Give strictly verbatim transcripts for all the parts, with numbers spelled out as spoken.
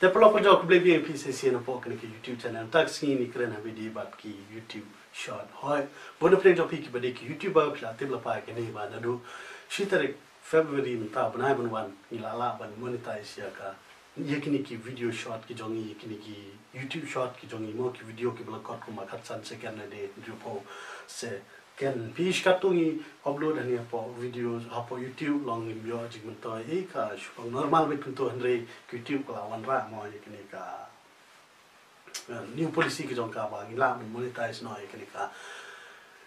Te paralok parajor, khublei biang ïa phi sa shisien hapoh kane ka YouTube channel. Mynta ka sngi ngin ïakren ha ba ïadei bad ki YouTube Short. Hooid, bun na pdeng jong phi kiba dei ki YouTuber phi la tip lypa ïa kane ba naduh shi tarik February mynta, bnai ban wan, ngi la lah ban monetize ïa ka, ïa kine ki video short ki jong ngi, ïa kine ki YouTube Short ki jong ngi mo, ki video kiba la kot kumba khatsan second ne hynriewphew second. Phi, shi katto ngi upload hangne hapoh video, hapoh YouTube, long ngim ïoh jingmyntoi, eh, ka shu long normal beit kumto, hynrei YouTube ka la wanrah mo ïa kane ka, eh, new policy ka jong ka ba ngin lah ban monetize noh ïa kane ka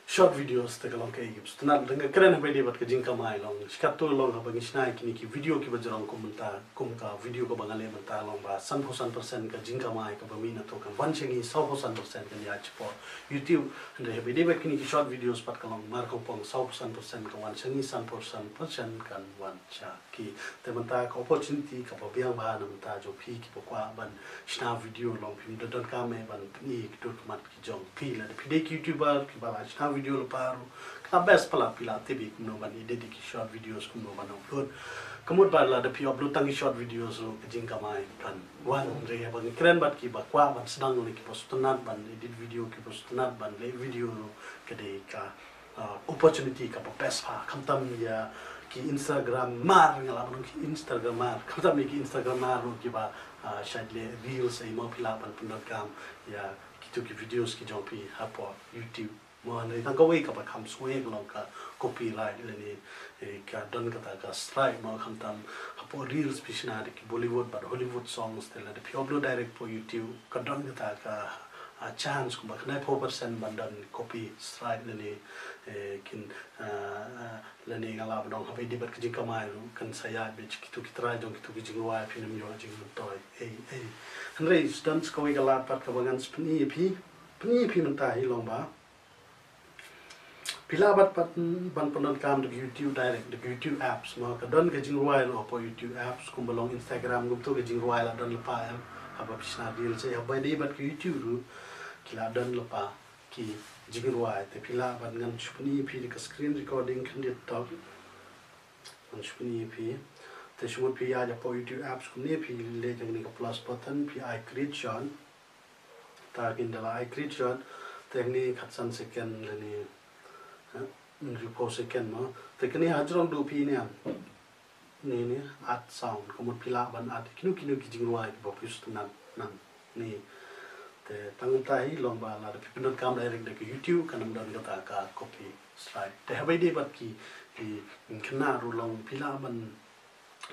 short videos. Te ka long kaei kaba sngewtynnat, te nga kren ha ba ïadei bad ka jingkamai, long shi katto long haba ngi shna ïa kine ki video kiba jrong kum mynta, kum ka video kaba nga leh mynta, long ba sanphew san percent ka jingkamai kaba mih na to kan wan sha ngi, sawphew san percent kan ïaid shapoh YouTube. Hynrei ha ba ïadei bad kine ki short videos pat ka long markhongpong, sawphew san percent ka wan sha ngi, sanphew san percent kan wan sha ki. Te mynta ka opportunity kaba biang bha na bynta jong phi kiba kwah ban shna video, long phim da donkam eh ban pyni ïa ki dur khmat ki jong phi. Lada phi dei ki YouTuber kiba la shna video lypa ruh, ka best palat phi la tip ïa kumno ban edit ïa ki short videos, kumno ban upload. Ka mut ba lada phi upload tang ki short videos ruh ka jingkamai kan wan. Hynrei haba ngi kren bad kiba kwah ban sdang ne kiba sngewtynnat ban edit video, kiba sngewtynnat ban leh video ruh, ka dei ka, uh, opportunity kaba best bha. Khamtam ïa ki Instagrammer, nga lah ban ong ki Instagrammer, khamtam ïa ki Instagrammer ruh kiba, uh, shait leh reels, eh, mo, phi lah ban pyndonkam ïa kito ki videos ki jong phi hapoh YouTube. Mo, hynrei tang kawei kaba kham sngewsih ka long ka copyright lane, eh, ka don kata ka strike mo. Khamtam hapoh reels phi shna da ki Bollywood bad Hollywood songs, te lada phi upload direct hapoh YouTube ka don kata ka, ah, chance kumba khyndaiphew percent ban don copy strike lane, eh, kin, ah, ah, lane nga lah ban ong ha ba ïadei bad ka jingkamai ruh kan sa ïaid beit sha kito ki trai jong kito ki jingrwai, phin ym ïoh jingmyntoi ei ei. Hynrei sa don sa kawei ka lad pat kaba ngan sa pyni ïa phi, pyni ïa phi mynta hi, long ba phi lah bad pat ban pyndonkam da ka YouTube Direct, da ka YouTube apps mo. Ka don ka jingrwai ruh hapoh YouTube apps, kumba long Instagram kumto, ka jingrwai la don lypa em, haba phi shna reels. Haba ïadei bad ka YouTube ruh ki la don lypa ki jingrwai. Te phi lah ban, ngan shu pyni ïa phi da ka screen recording khyndiat tok. Ngan shu pyni ïa phi. Te shu mut phi ïaid hapoh YouTube apps kumne, phi leit ha kane ka plus button, phi ai create short. Ta kin da la ai create short, te hangne khatsan second lane, eh, hynriewphew second mo. Te kane hajrong duh phi ne, ne, ne, add sound, ka mut phi lah ban add kino kino ki jingrwai kiba phi sngewtynnat nangne. Te tang mynta hi long ba lada phi pyndonkam direct da ka YouTube kan ym don kata ka copy strike. Te ha ba ïadei bad ki, ki khynnah ruh long phi lah ban,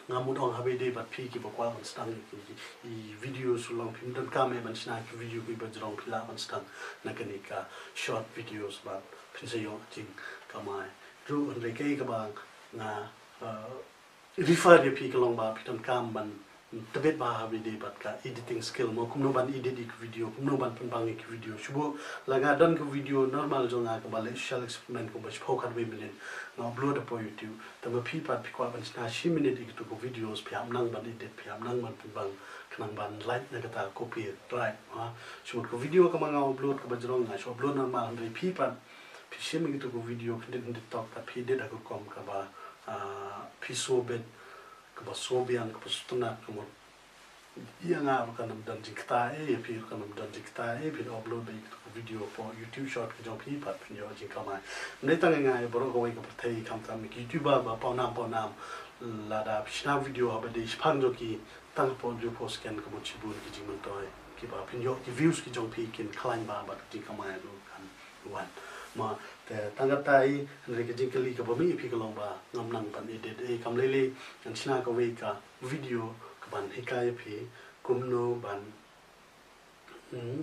nga mut ong ha ba ïadei bad phi kiba kwah ban sdang ïa ki, ki videos ruh long phim donkam eh ban shna ki video kiba jrong, phi lah ban sdang na kane ka short videos bad phin sa ïoh jingkamai ruh. Hynrei kaei kaba nga, uh, refer ïa phi ka long ba phi donkam ban tbit bha ha ba ïadei bad ka editing skill mo, kumno ban edit ïa ki video, kumno ban pynbang ïa ki video. Shu buh la nga don ka video normal jong nga kaba leh social experiment kumba shiphew khatwei minit, nga upload hapoh YouTube. Te ma phi pat phi kwah ban shna shi minit ïa kito ki videos, phi hap nang ban edit, phi hap nang ban pynbang khnang ban lait na kata ka copyright, ha. Shu mut ka video kaba nga upload kaba jrong nga shu upload normal, hynrei phi pat phi shim ïa kito ki video khyndiat khyndiat tok, pat phi edit ha ka rukom kaba, ah, phi sngewbit, kaba sngewbiang, kaba sngewtynnat, ka mut ïa nga ruh kan ym don jingktah eh, ïa phi ruh kan ym don jingktah eh, phi upload ïa kito ki video hapoh YouTube Short ka jong phi, pat phin ïoh jingkamai. Ym dei tang ïa nga, ïa baroh kawei ka pyrthei, khamtam ïa ki YouTuber ba pawnam pawnam, lada phi shna video ha ba dei shaphang jong ki, tang hapoh hynriewphew second ka mut shibun ki jingmyntoi kiba phin ïoh, ki views ki jong phi kin khlaiñ bha bad ka jingkamai ruh kan wan. Ma, te tang katta hi, hynrei ka jingkylli kaba mih ïa phi ka long ba ngam nang ban edit eh. Kam lei lei ngan shna kawei ka video kaban hikai ïa phi kumno ban, hmm,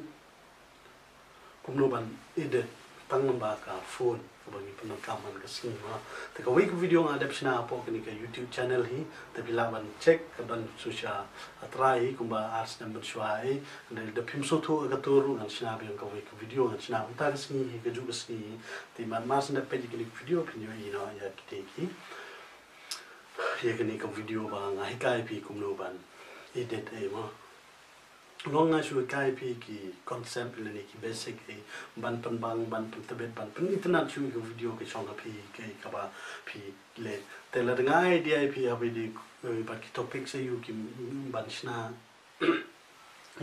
kumno ban edit tang lyngba ka phone kaba ngi pyndonkam man ka sngi, ma. Te kawei ka video nga dep shna hapoh kane ka YouTube channel hi, te phi lah ban check, ka don shisha trai hi, kumba ar snem mynshuwa hi. Hynrei lada phim sngewthuh ïa kato ruh, ngan shna biang kawei ka video, ngan shna mynta ka sngi hi, kajuh ka sngi hi. Te man mar shu dep peit ïa kane ka video phin ïohi noh ïa kitei ki, ïa kane ka video ba nga hikai ïa phi kumno ban edit eh, ma. Long nga shu hikai ïa phi ki concept lane ki basic eh, ban pynbang, ban pyntbit, ban pynitynnad shuh ïa ka video ka shong ha phi, kaei kaba phi leh. Te lada nga ai idea ïa phi ha ba ïadei, eh, bad ki topic sa ïoh ki ban shna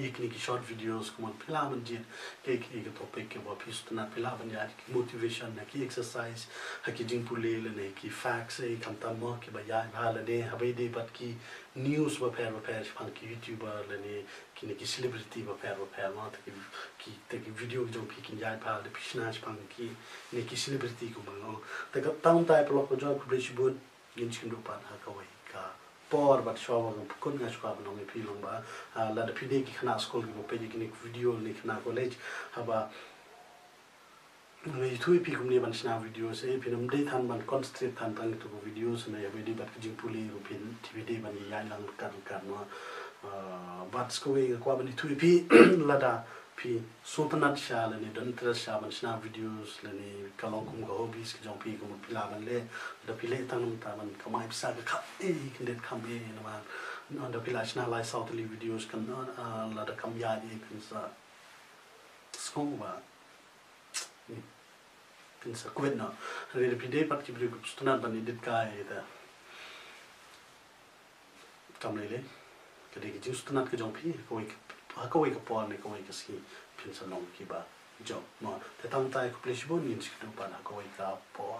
ïa kine ki short videos kumno phi lah ban jied ïa ki, ïa ki topic kiba phi sngewtynnat, phi lah ban ïaid ki motivation, ha ki exercise, ha ki jingpule lane ki facts, eh, khamtam mo kiba ïaid bha lane haba ïadei bad ki news bapher bapher shaphang ki YouTuber lane kine ki celebrity bapher bapher mo, te ki, ki, te ki video jong phi kin ïaid bha lada phi shna shaphang kine ki celebrity kumno. Te ka tang tai paralok ba jong, khublei shibun. Ngin sa ïakynduh pat ha kawei ka por, bad shuwa ba ngan pynkut nga shuwa ban ong ïa phi long ba, ah, lada phi dei ki khynnah skul kiba peit ïa kine ki video, ne khynnah college, haba nga ïathuh ïa phi kumne ban shna video, sa phin ym dei than ban concentrate than tang ïa tu ka video, sa haba ïadei bad ka jingpule ruh phin, phi dei ban ïaid lang ryngkat ryngkat mo. Ah, bad sa kawei nga kwah ban ïathuh ïa phi, lada phi sngewtynnat shisha lane don interest shisha ban shna videos lane ka long kum ka hobbies ka jong phi, kumno phi lah ban leh. Lada phi leh tang namar ban kamai pisa ka kham eh, khyndiat kham eh, namar lada phi lah shna lai saw tylli videos kan, ah, lada kam ïaid eh, phin sa sngew ba, hmm, phin sa kwit noh. Lada phi dei pat ki briew kiba sngewtynnat ban edit kai, te kam lei lei, ka dei ka jingsngewtynnat ka jong phi, ha kawei ka, ha kawei ka por ne kawei ka sngi phin sa long kiba jop mo. Te tang tai, khublei shibun, ngin sa ïakynduh pat ha kawei ka por.